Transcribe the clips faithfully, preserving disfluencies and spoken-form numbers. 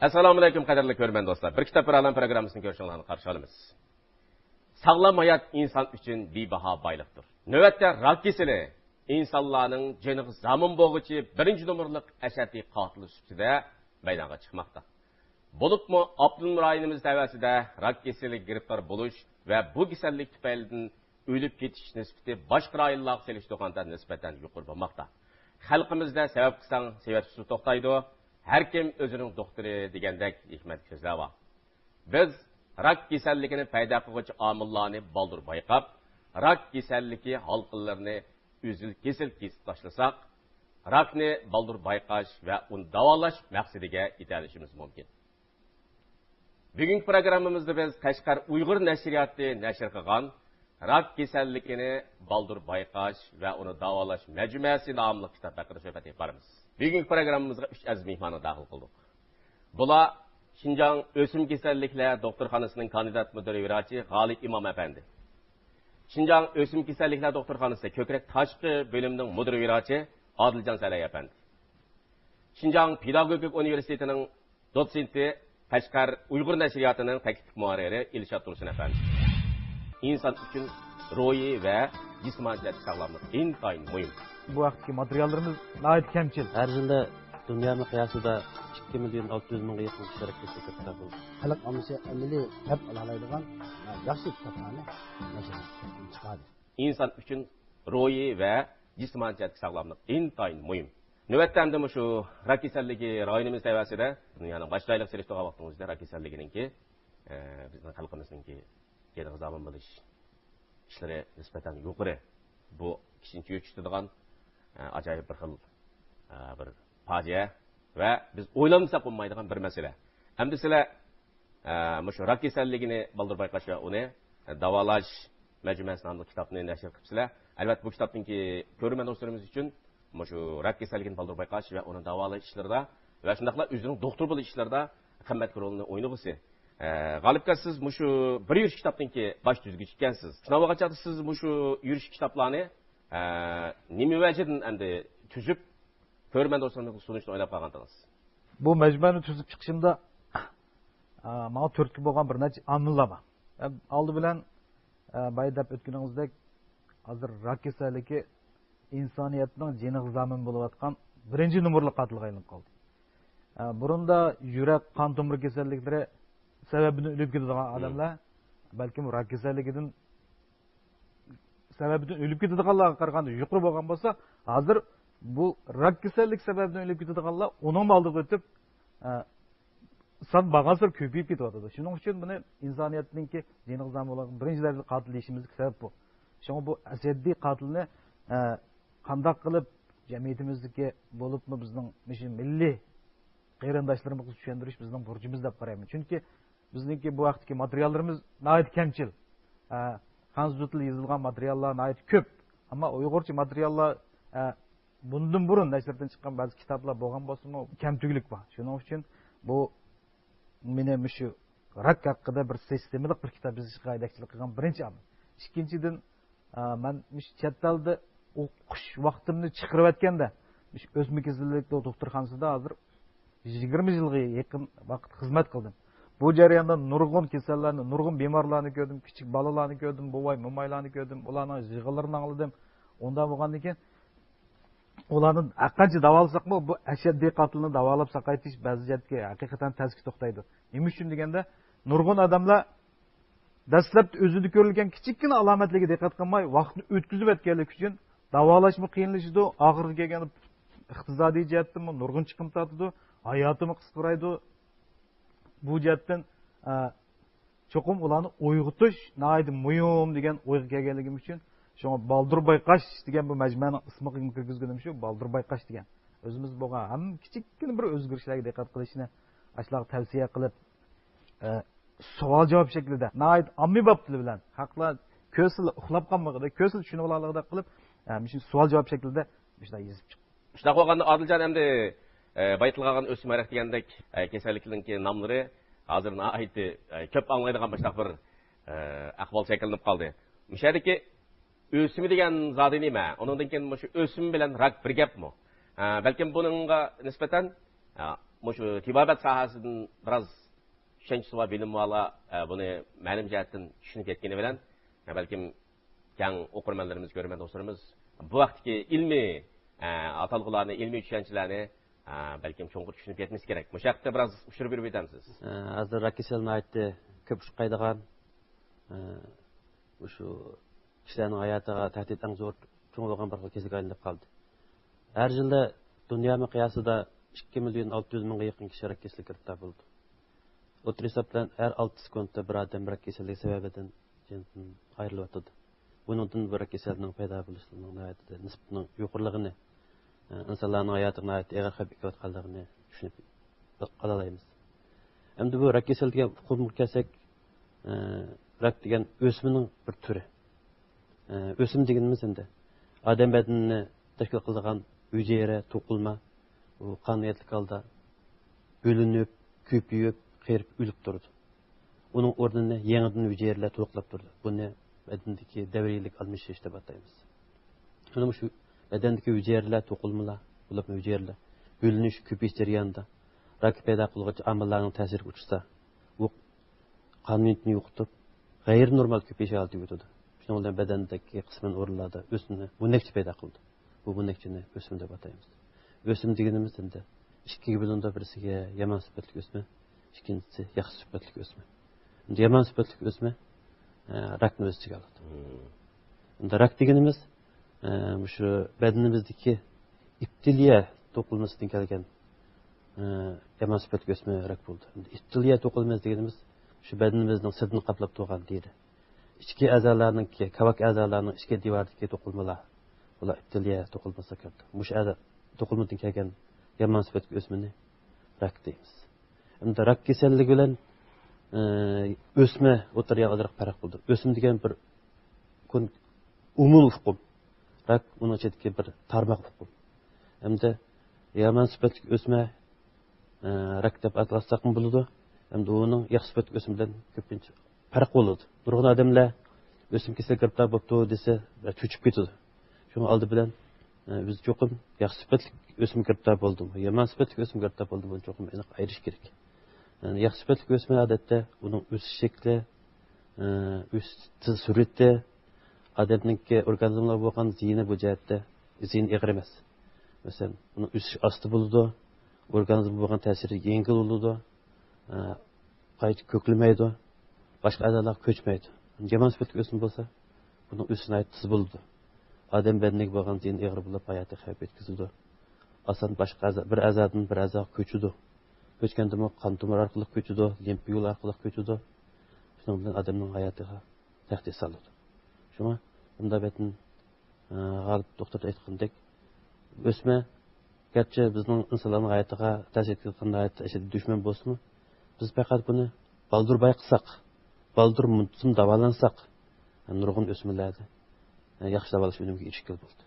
ئەسسالامۇئەلەيكۇم، قەدىرلىك كۆرۈرمەن دوستلار. بىر كىتاب بىر ئالەم پروگراممىسىنى كۆرۈشۈڭلارنى قارشى ئالىمىز. ساغلام ھايات ئىنسان ئۈچۈن بىباھا بايلىقتۇر. نۆۋەتتە راك كېسىلى ئىنسانلارنىڭ جېنىغا زامىن بولغۇچى بىرىنچى نومۇرلۇق ئەشەددىي قاتىلى سۈپىتىدە مەيدانغا چىقماقتا. بولۇپمۇ ئاپتونوم رايونىمىز تەۋەسىدە راك كېسىلىگە گىرىپتار بولۇش ۋە بۇ كېسەللىك تۈپەيلىدىن ئۆلۈپ كېتىش نىسبىتى باشقا رايونلارغا سېلىشتۇرغاندا نىسبەتەن يۇقىرى بولماقتا. خەلقىمىزدە سەۋەب قىلساڭ سېۋەتسىز توختايدۇ، ھەر كىم ئۆزىنىڭ دوختۇرى دېگەندەك ھېكمەتلىك سۆزلەر بار. بىز راك كېسەللىكىنى پەيدا قىلغۇچى ئامىللارنى بالدۇر بايقاپ، راك كېسەللىكى ھالقىلىرىنى ئۈزۈل-كېسىل كېسىپ تاشلىساق، راكنى بالدۇر بايقاش ۋە ئۇنى داۋالاش مەقسىتىگە يېتەلىشىمىز مۇمكىن. بۈگۈنكى پروگراممىمىزدا بىز قەشقەر ئۇيغۇر نەشرىياتى نەشر قىلغان راك كېسەللىكىنى بالدۇر بايقاش ۋە ئۇنى داۋالاش مەجمۇئەسى ناملىق كىتاب ھەققىدە سۆھبەت ئېلىپ بارىمىز. بۈگۈنكى پروگراممىمىزغا ئۈچ ئەزىز مېھماننى داخىل قىلدۇق. بۇلار شىنجاڭ ئۆسۈم كېسەللىكلەر دوختۇرخانىسىنىڭ كاندىدات مۇدىر ۋىراچى غالىپ ئىمام ئەپەندى، شىنجاڭ ئۆسۈم كېسەللىكلەر دوختۇرخانىسى كۆكرەك تاشقى بۆلۈمىنىڭ مۇدىر ۋىراچى ئادىلجان سەلەي ئەپەندى، شىنجاڭ پېداگوگىك ئۇنىۋېرسىتېتىنىڭ دوتسېنتى، قەشقەر ئۇيغۇر نەشرىياتىنىڭ تەكلىپلىك مۇھەررىرى ئىلشات تۇرسۇن ئەپەندى. ئىنسان ئۈچۈن روھىي ۋە جىسمانىي جەھەتتە ساغلاملىق ئىنتايىن مۇھىم. بۇ ھەقتىكى ماتېرىياللىرىمىز ناھايىتى كەمچىل. ھەر يىلى دۇنيا مىقياسىدا ئىككى مىليون ئالتە يۈز مىڭغا يېقىن كىشى تەرەپ قىلىشى كۆپ بولدى. خەلق ئاممىسى ئەمەلىي نەپ ئالالايدىغان ياخشى كىتابلارنى نەشر چىقاردى. ئىنسان ئۈچۈن روھىي ۋە جىسمانىي جەھەتتىكى ساغلاملىق ئىنتايىن مۇھىم. نۆۋەتتە ئەمدى مۇشۇ راك كېسەللىكى رايونىمىز تەۋەسىدە، دۇنيانىڭ باشقا جايلىرىغا سېلىشتۇرغان ۋاقتىڭىزدا راك كېسەللىكىنىڭكى، ئە، بىزنىڭ خەلقىمىزنىڭكى جېنىغا زامىن بولۇش ئىشلىرى نىسبەتەن يۇقىرى. بۇ كىشىنى چۆچۈتىدىغان، ئە، ئاجايىپ بىر خىل، ئە، بىر پاجىئە ۋە بىز ئويلانمىساق بولمايدىغان بىر مەسىلە. ئەمدى سىلەر ئە، مۇشۇ راك كېسەللىكىنى بالدۇر بايقاش ۋە ئۇنى داۋالاش مەجمۇئەسى ناملىق كىتابنى نەشر قىپسىلەر. ئەلۋەتتە، بۇ كىتابنىڭكى كۆرۈرمەن دوستلىرىمىز ئۈچۈن مۇشۇ راك كېسەللىكىنى بالدۇر بايقاش ۋە ئۇنى داۋالاش ئىشلىرىدا ۋە شۇنداقلا ئۆزىنىڭ دوختۇر بولۇش ئىشلىرىدا قىممەتلىك رولنى ئوينىغۇسى. ئە، غالىپ ئاكا، سىز مۇشۇ بىر يۈرۈش كىتابنىڭكى باش تۈزگۈچى ئىكەنسىز. شۇنداق بولغان چاغدا سىز مۇشۇ يۈرۈش كىتابلارنى، ئە، نېمە ۋەجىدىن ئەمدى تۈزۈپ، كۆرۈرمەن دوستلىرىمىزغا سۇنۇشنى ئويلاپ قالغانتىڭىز؟ بۇ مەجمۇئەنى تۈزۈپ چىقىشىمدا، ئا، ماڭا تۈرتكە بولغان بىر نەچچە ئامىللار بار. ئە، ئالدى بىلەن، ئە، بايا دەپ ئۆتكىنىڭىزدەك، ھازىر راك كېسەللىكى ئىنسانىيەتنىڭ جېنىغا زامىن بولۇۋاتقان بىرىنچى نومۇرلۇق قاتىلغا ئايلىنىپ قالدى. ئە، بۇرۇندا يۈرەك، قان تومۇر كېسەللىكلىرى سەۋەبىدىن ئۆلۈپ كېتىدىغان ئادەملەر، بەلكىم راك كېسەللىكىدىن سەۋەبىدىن ئۆلۈپ كېتىدىغانلارغا قارىغاندا يۇقىرى بولغان بولسا، ھازىر بۇ راك كېسەللىك سەۋەبىدىن ئۆلۈپ كېتىدىغانلار ئۇنىڭ ئالدىغا ئۆتۈپ، ئە، سان بارغانسېرى كۆپىيىپ كېتىۋاتىدۇ. شۇنىڭ ئۈچۈن بۇنى ئىنسانىيەتنىڭكى جېنىغا زامىن بولغان بىرىنچى دەرىجىلىك قاتىل دېيىشىمىزدىكى سەۋەب بۇ. شۇڭا بۇ ئەشەددىي قاتىلنى، ئە، قانداق قىلىپ جەمئىيىتىمىزدىكى، بولۇپمۇ بىزنىڭ مۇشۇ مىللىي قېرىنداشلىرىمىزغا چۈشەندۈرۈش بىزنىڭ بۇرچىمىز دەپ قارايمەن. چۈنكى بىزنىڭكى بۇ ھەقتىكى ماتېرىياللىرىمىز ناھايىتى كەمچىل. ئە، خەنزۇ تىلى يېزىلغان ماتېرىياللار ناھايىتى كۆپ. ئەمما ئۇيغۇرچە ماتېرىياللار، ئە، بۇندىن بۇرۇن نەشردىن چىققان بەزى كىتابلار بولغان بولسىمۇ، كەمتۈگلۈك بار. شۇنىڭ ئۈچۈن بۇ مېنى مۇشۇ راك ھەققىدە بىر سىستېمىلىق بىر كىتاب يېزىشقا يېتەكچىلىك قىلغان بىرىنچى ئامىل. ئىككىنچىدىن، ئا، مەن مۇشۇ چەت ئەلدە ئوقۇش ۋاقتىمنى چىقىرىۋەتكەندە، مۇشۇ ئۆسمە كېسەللىك دوختۇرخانىسىدا ھازىر يىگىرمە يىلغا يېقىن ۋاقىت خىزمەت قىلدىم. بۇ جەرياندا نۇرغۇن كېسەللەرنى، نۇرغۇن بىمارلارنى كۆردۈم، كىچىك بالىلارنى كۆردۈم، بوۋاي، مومايلارنى كۆردۈم، ئۇلارنىڭ يىغىلىرىنى ئاڭلىدىم. ئۇنداق بولغاندىن كېيىن، ئۇلارنى ھەرقانچە داۋالىساقمۇ، بۇ ئەشەددىي قاتىلنى داۋالاپ ساقايتىش بەزى جەھەتتىكى ھەقىقەتەن تەسكە توختايدۇ. نېمە ئۈچۈن دېگەندە، نۇرغۇن ئادەملەر دەسلەپتە ئۆزىدە كۆرۈلگەن كىچىككىنە ئالامەتلەرگە دىققەت قىلماي، ۋاقىتنى ئۆتكۈزۈۋەتكەنلىكى ئۈچۈن داۋالاشمۇ قىيىنلىشىدۇ، ئاخىرىغا كەلگەندە ئىقتىسادىي جەھەتتىنمۇ نۇرغۇن چىقىم تارتىدۇ، ھاياتىمۇ قىسقىرايدۇ. بۇ جەھەتتىن، ئە، چوقۇم ئۇلارنى ئويغىتىش ناھايىتى مۇھىم دېگەن ئويغا كەلگەنلىكىم ئۈچۈن، شۇڭا بالدۇر بايقاش دېگەن بۇ مەجمۇئەنىڭ ئىسمىغا كىرگۈزگىنىم شۇ، بالدۇر بايقاش دېگەن. ئۆزىمىزدە بولغان ھەممە كىچىككىنە بىر ئۆزگىرىشلەرگە دىققەت قىلىشنى ئاشۇلارغا تەۋسىيە قىلىپ، ئە، سوئال جاۋاب شەكلىدە، ناھايىتى ئاممىباب تىل بىلەن، خەقلەر كۆرسىلا ئۇخلاپ قالمىغۇدەك، كۆرسىلا چۈشىنىۋالارلىقىدەك قىلىپ، ئە، مۇشۇ سوئال جاۋاب شەكلىدە مۇشۇنداق يېزىپ چىقتىم. شۇنداق بولغاندا، ئادىلجان، ئەمدى، ئە، بايا تىلغا ئالغان ئۆسمە راك دېگەندەك، ئە، كېسەللىكنىڭكى ناملىرى ھازىر ناھايىتى، ئە، كۆپ ئاڭلايدىغان مۇشۇنداق بىر، ئە، ئەھۋال شەكىللىنىپ قالدى. مۇشۇ يەردىكى ئۆسمە دېگەن زادى نېمە؟ ئۇنىڭدىن كېيىن مۇشۇ ئۆسمە بىلەن راك بىر گەپمۇ؟ ئە، بەلكىم بۇنىڭغا نىسبەتەن، ئە، مۇشۇ تېبابەت ساھەسىدىن بىراز چۈشەنچىسى بار، بىلىمى بارلار، ئە، بۇنى مەلۇم جەھەتتىن چۈشىنىپ يەتكىنى بىلەن، ئە، بەلكىم كەڭ ئوقۇرمەنلىرىمىز، كۆرۈرمەن دوستلىرىمىز بۇ ھەقتىكى ئىلمىي، ئە، ئاتالغۇلارنى، ئىلمىي چۈشەنچىلەرنى، ئە، بەلكىم چوڭقۇر چۈشىنىپ يەتمىسى كېرەك. مۇشۇ ھەقتە بىراز ئۇچۇر بېرىپ ئۆتەمسىز؟ ئە، ھازىر راك كېسەلى ناھايىتى كۆپ ئۇچرايدىغان، ئە، مۇشۇ كىشىلەرنىڭ ھاياتىغا تەھدىت ئەڭ زور، چوڭ بولغان بىر خىل كېسەلگە ئايلىنىپ قالدى. ھەر يىلى دۇنيا مىقياسىدا ئىككى مىليون ئالتە يۈز مىڭغا يېقىن كىشى راك كېسىلىگە گىرىپتار بولىدۇ. ئوتتۇرا ھېساب بىلەن ھەر ئالتە سېكۇنتتا بىر ئادەم راك كېسەللىكى سەۋەبىدىن جېنىدىن ئايرىلىۋاتىدۇ. بۇنىڭدىن بۇ راك كېسەلنىڭ پەيدا بولۇشىنىڭ ناھايىتى نىسبىتىنىڭ يۇقىرىلىقىنى، ئە، ئىنسانلارنىڭ ھاياتىغا ناھايىتى ئېغىر خەۋپ ئەكېلىۋاتقانلىقىنى چۈشىنىپ ئالالايمىز. ئەمدى بۇ راك كېسەللىكىگە ئۇقۇمغا كەلسەك، ئە، راك دېگەن ئۆسمىنىڭ بىر تۈرى. ئە، ئۆسۈم دېگىنىمىز ئەمدى ئادەم بەدىنىنى تەشكىل قىلىدىغان ھۈجەيرە، توقۇلما، ئۇ قانۇنىيەتلىك ھالدا بۆلۈنۈپ، كۆپىيىپ، قېرىپ، ئۆلۈپ تۇرىدۇ. ئۇنىڭ ئورنىنى يېڭىدىن ھۈجەيرىلەر تولۇقلاپ تۇرىدۇ. بۇنى بەدەندىكى دەۋرىيلىك ئالمىشىش دەپ ئاتايمىز. مانا مۇشۇ بەدەندىكى ھۈجەيرىلەر، توقۇلمىلار، بولۇپمۇ ھۈجەيرىلەر بۆلۈنۈش، كۆپىيىش جەريانىدا راك پەيدا قىلغۇچى ئامىللارنىڭ تەسىرىگە ئۇچرىسا، ئۇ قانۇنىيىتىنى يوقىتىپ، غەيرىي نورمال كۆپىيىش ھالىتىگە ئۆتىدۇ. شۇنىڭ بىلەن بەدەندىكى قىسمەن ئورۇنلاردا ئۆسمىنى، مۇنەكچە پەيدا قىلىدۇ. بۇ مۇنەكچىنى ئۆسۈم دەپ ئاتايمىز. ئۆسۈم دېگىنىمىز ئەمدى ئىككىگە بۆلۈنىدۇ، بىرسىگە يامان سۈپەتلىك ئۆسمە، ئىككىنچىسى ياخشى سۈپەتلىك ئۆسمە. ئەمدى يامان سۈپەتلىك ئۆسمە، ئە، راكنى ئۆز ئىچىگە ئالىدۇ. مم. ئەمدى راك دېگىنىمىز، ئە، مۇشۇ بەدىنىمىزدىكى ئېپتېلىيە توقۇلمىسىدىن كەلگەن، ئە، يامان سۈپەتلىك ئۆسمە راك بولىدۇ. ئەمدى ئېپتېلىيە توقۇلمىسى دېگىنىمىز شۇ بەدىنىمىزنىڭ سىرتىنى قاپلاپ تۇرغان دېرە. ئىچكى ئەزالارنىڭكى، كاۋاك ئەزالارنىڭ ئىچكى دىۋارىدىكى توقۇلمىلار، بۇلار ئېپتېلىيە توقۇلمىسىغا كىرىدۇ. مۇشۇ ئەزا توقۇلمىدىن كەلگەن يامان سۈپەتلىك ئۆسمىنى راك دەيمىز. ئەمدى راك كېسەللىكى بىلەن، ئى، ئۆسمە ئوتتۇرىدا ئازراق پەرق بولىدۇ. ئۆسمە دېگەن بىر كون-، ئومۇمىي ئۇقۇم. راك ئۇنىڭ ئىچىدىكى بىر تارماق ئۇقۇم. ئەمدى يامان سۈپەتلىك ئۆسمە، ئى، راك دەپ ئاتىۋاتساقمۇ بولىدۇ. ئەمدى ئۇنىڭ ياخشى سۈپەتلىك ئۆسمە بىلەن كۆپىنچە پەرق بولىدۇ. نۇرغۇن ئادەملەر ئۆسمە كېسىلىگە گىرىپتار بوپتۇ دېسە، چۆچۈپ كېتىدۇ. شۇڭا ئالدى بىلەن، ئە، بىز چوقۇم ياخشى سۈپەتلىك ئۆسمە گىرىپتار بولدىمۇ، يامان سۈپەتلىك ئۆسمە گىرىپتار بولدىمۇ، بۇنى چوقۇم ئېنىق ئايرىش كېرەك. يەنى ياخشى سۈپەتلىك ئۆسمە ئادەتتە ئۇنىڭ ئۆسۈش شەكلى، ئە، ئۆسۈش تېز سۈرئىتى، ئادەمنىڭكى ئورگانىزملارغا بولغان زىيىنى بۇ جەھەتتە زىيىنى ئېغىر ئەمەس. مەسىلەن، ئۇنىڭ ئۆسۈشى ئاستا بولىدۇ، ئورگانىزمغا بولغان تەسىرى يەڭگىل بولىدۇ. ئە، قايتا كۆكلىمەيدۇ، باشقا ئەزالارغا كۆچمەيدۇ. يامان سۈپەتلىك ئۆسمە بولسا، بۇنىڭ ئۆسۈشى ناھايىتى تېز بولىدۇ. ئادەم بەدىنىگە بولغان زىيىنى ئېغىر بولۇپ، ھاياتىغا خەۋپ يەتكۈزىدۇ. ئاسان باشقا ئەزا، بىر ئەزادىن بىر ئەزاغا كۆچىدۇ. كۆچكەندىمۇ قان تومۇر ئارقىلىق كۆچىدۇ، لىمفا يولى ئارقىلىق كۆچىدۇ. شۇنىڭ بىلەن ئادەمنىڭ ھاياتىغا تەھدىت سالىدۇ. شۇڭا بۇنداق بەتتىن، ئە، غالىپ دوختۇر ئېيتقىنىدەك، ئۆسمە گەرچە بىزنىڭ ئىنسانلارنىڭ ھاياتىغا تەسىر يەتكۈزىدىغان ناھايىتى ئەشەددىي دۈشمەن بولسىمۇ، بىز پەقەت بۇنى بالدۇر بايقىساق، بالدۇر مۇنتىزىم داۋالانساق، نۇرغۇن ئۆسمىلەردە، ئە، ياخشى داۋالاش ئۈنۈمىگە ئېرىشكىلى بولىدۇ.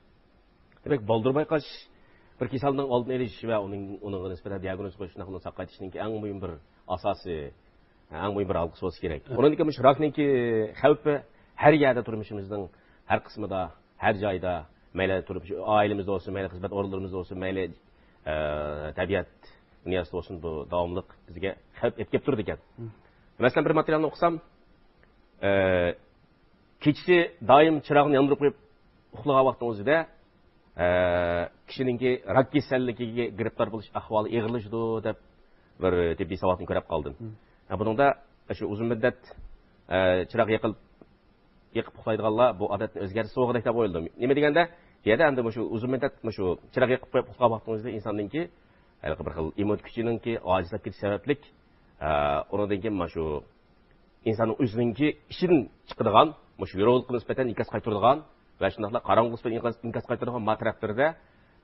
دېمەك، بالدۇر بايقاش بىر كېسەلنىڭ ئالدىنى ئېلىش ۋە ئۇنىڭ، ئۇنىڭغا نىسبەتەن دىئاگنوز قويۇش، شۇنداق بولسا قايتىشنىڭكى ئەڭ مۇھىم بىر ئاساسى، ئەڭ مۇھىم بىر ھالقىسى بولسا كېرەك. ئۇنىڭدىن كېيىن مۇشۇ راكنىڭكى خەۋپى ھەر يەردە، تۇرمۇشىمىزنىڭ ھەر قىسمىدا، ھەر جايدا، مەيلى تۇرمۇش، ئائىلىمىزدە بولسۇن، مەيلى خىزمەت ئورۇنلىرىمىزدا بولسۇن، مەيلى، ئە، تەبىئەت دۇنياسىدا بولسۇن، بۇ داۋاملىق بىزگە خەۋپ ئېلىپ كېلىپ تۇرىدىكەن. مەسىلەن، بىر ماتېرىيالنى ئوقۇسام، ئە، كېچىسى دائىم چىراغنى ياندۇرۇپ قويۇپ ئۇخلىغان ۋاقتىڭىزدا، ئە، كىشىنىڭكى راك كېسەللىكىگە گىرىپتار بولۇش ئەھۋالى ئېغىرلىشىدۇ دەپ بىر تېببىي ساۋاتنى كۆرۈپ قالدىم. ھە، بۇنىڭدا شۇ ئۇزۇن مۇددەت، ئە، چىراغ يېقىلىپ، يېقىپ ئۇخلايدىغانلار بۇ ئادەتنى ئۆزگەرتسە بولغۇدەك دەپ ئويلىدىم. نېمە دېگەندە، بۇ يەردە ئەمدى مۇشۇ ئۇزۇن مۇددەت مۇشۇ چىراغ يېقىپ قويۇپ ئۇخلىغان ۋاقتىڭىزدا ئىنساننىڭكى ھېلىقى بىر خىل ئىممۇن كۈچىنىڭكى ئاجىزلاپ كېتىشى سەۋەبلىك، ئە، ئۇنىڭدىن كېيىن مانا شۇ ئىنساننىڭ ئۆزىنىڭكى ئىچىدىن چىقىدىغان، مۇشۇ يورۇقلۇققا نىسبەتەن ئىنكاس قايتۇرىدىغان ۋە شۇنداقلا قاراڭغۇلۇق نىسبەتەن ئىنكاس، ئىنكاس قايتۇرىدىغان ما تەرەپلىرىدە،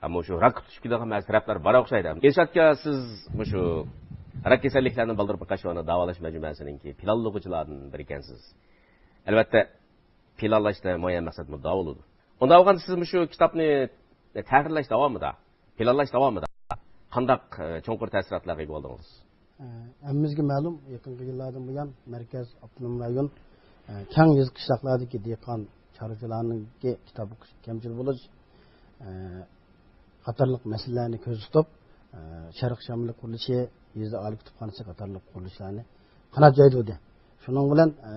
ھە، مۇشۇ راكقا تۇتۇشۇپ كېتىدىغان بەزى تەرەپلەر بار ئوخشايدۇ. ئىرشات ئاكا، سىز مۇشۇ راك كېسەللىكلەرنى بالدۇر بايقاش ۋە ئۇنى داۋالاش مەجمۇئەسىنىڭكى پىلانلىغۇچىلاردىن بىرى ئىكەنسىز. ئەلۋەتتە، پىلانلاشتا مۇئەييەن مەقسەت مۇددىئا بولىدۇ. ئۇنداق بولغاندا سىز مۇشۇ كىتابنى تەھرىرلەش داۋامىدا، پىلانلاش داۋامىدا قانداق، ئە، چوڭقۇر تەسىراتلارغا ئىگە بولدىڭىز؟ ئە، ھەممىمىزگە مەلۇم، يېقىنقى يىللاردىن بۇيان مەركەز ئاپتونوم رايون، ئە، كەڭ يېزا قىشلاقلاردىكى دېھقان چارۋىچىلارنىڭكى كىتاب ئوقۇش كەمچىل بولۇش، ئە، قاتارلىق مەسىلىلەرنى كۆزدە تۇتۇپ، ئە، شەرق شامىلى قۇرۇلۇشى، يېزا ئائىلە كۇتۇپخانىسى قاتارلىق قۇرۇلۇشلارنى قانات يايدۇردى. شۇنىڭ بىلەن، ئە،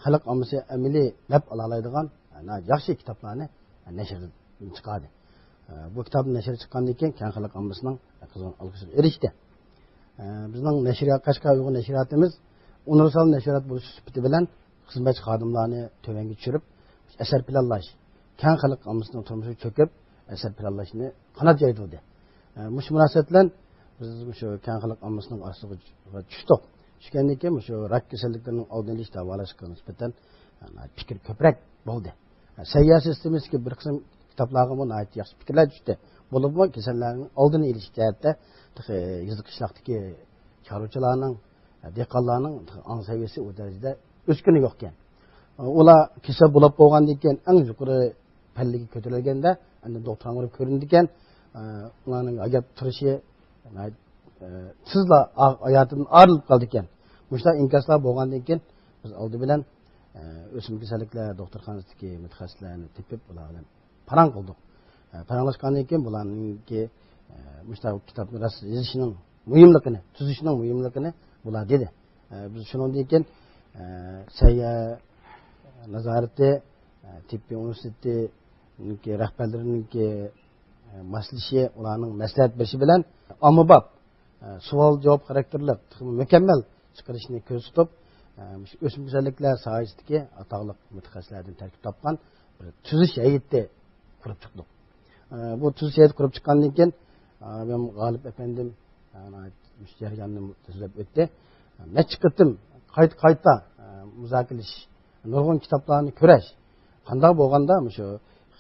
خەلق ئاممىسى ئەمەلىي نەپ ئالالايدىغان، ئە، ناھايىتى ياخشى كىتابلارنى نەشر چىقاردى. ئە، بۇ كىتاب نەشر چىققاندىن كېيىن كەڭ خەلق ئاممىسىنىڭ قىزغىن ئالقىشىغا ئېرىشتى. ئە، بىزنىڭ نەشرىيات، قەشقەر ئۇيغۇر نەشرىياتىمىز ئۇنىۋېرسال نەشرىيات بولۇش سۈپىتى بىلەن خىزمەتچى خادىملارنى تۆۋەنگە چۈشۈرۈپ، ئەسەر پىلانلاش، كەڭ خەلق ئاممىسىنىڭ تۇرمۇشىغا چۆكۈپ، ئەسەر پىلانلاشنى قانات يايدۇردى. ئە، مۇشۇ مۇناسىۋەت بىلەن بىز مۇشۇ كەڭ خەلق ئاممىسىنىڭ ئارىسىغا چۈشتۇق. چۈشكەندىن كېيىن مۇشۇ راك كېسەللىكلىرىنىڭ ئالدىنى ئېلىش، داۋالاشقا نىسبەتەن، ئە، پىكىر كۆپرەك بولدى. سەھىيە سىستېمىسىدىكى بىر قىسىم كىتابلارغىمۇ ناھايىتى ياخشى پىكىرلەر چۈشتى. بولۇپمۇ كېسەللەرنىڭ ئالدىنى ئېلىش جەھەتتە تېخى يېزا قىشلاقتىكى چارۋىچىلارنىڭ، دېھقانلارنىڭ تېخى ئاڭ سەۋىيەسى ئۇ دەرىجىدە ئۆسكىنى يوقكەن. ئۇلار كېسەل بولۇپ بولغاندىن كېيىن ئەڭ يۇقىرى پەللىگە كۆتۈرۈلگەندە، ئەمدى دوختۇرغا بېرىپ كۆرۈنىدىكەن. ئۇلارنىڭ ھايات تۇرۇشى ناھايىتى، ئە، تېزلا ھاياتىدىن ئايرىلىپ قالىدىكەن. مۇشۇنداق ئىنكاسلار بولغاندىن كېيىن، بىز ئالدى بىلەن، ئە، ئۆسمە كېسەللىكلەر دوختۇرخانىسىدىكى مۇتەخەسسىسلەرنى تېپىپ، ئۇلار بىلەن پاراڭ قىلدۇق. ئە، پاراڭلاشقاندىن كېيىن بۇلارنىڭكى، ئە، مۇشۇنداق كىتابنى راست يېزىشنىڭ مۇھىملىقىنى، تۈزۈشنىڭ مۇھىملىقىنى بۇلار دېدى. ئە، بىز شۇنىڭدىن كېيىن، ئە، سەھىيە نازارىتى، ئە، تېببىي ئۇنىۋېرسىتېتىنىڭكى رەھبەرلىرىنىڭكى، ئە، ماسلىشىشى، ئۇلارنىڭ مەسلىھەت بېرىشى بىلەن ئاممىباب، ئە، سوئال-جاۋاب خاراكتېرلىك، تېخىمۇ مۇكەممەل چىقىرىشنى كۆزدە تۇتۇپ، ئە، مۇشۇ ئۆسۈملۈك كېسەللىكلەر ساھەسىدىكى ئاتاقلىق مۇتەخەسسىسلەردىن تەركىب تاپقان بىر تۈزۈش ھەيئىتى قۇرۇپ چىقتۇق. ئە، بۇ تۈزۈش ھەيئىتى قۇرۇپ چىققاندىن كېيىن، ئە، مەن غالىپ ئەپەندىم، ئە، مۇشۇ جەرياننى سۆزلەپ ئۆتتى. نەچچە قېتىم قايتا-قايتا، ئە، مۇزاكىرىلىشىش، نۇرغۇن كىتابلارنى كۆرۈش، قانداق بولغاندا مۇشۇ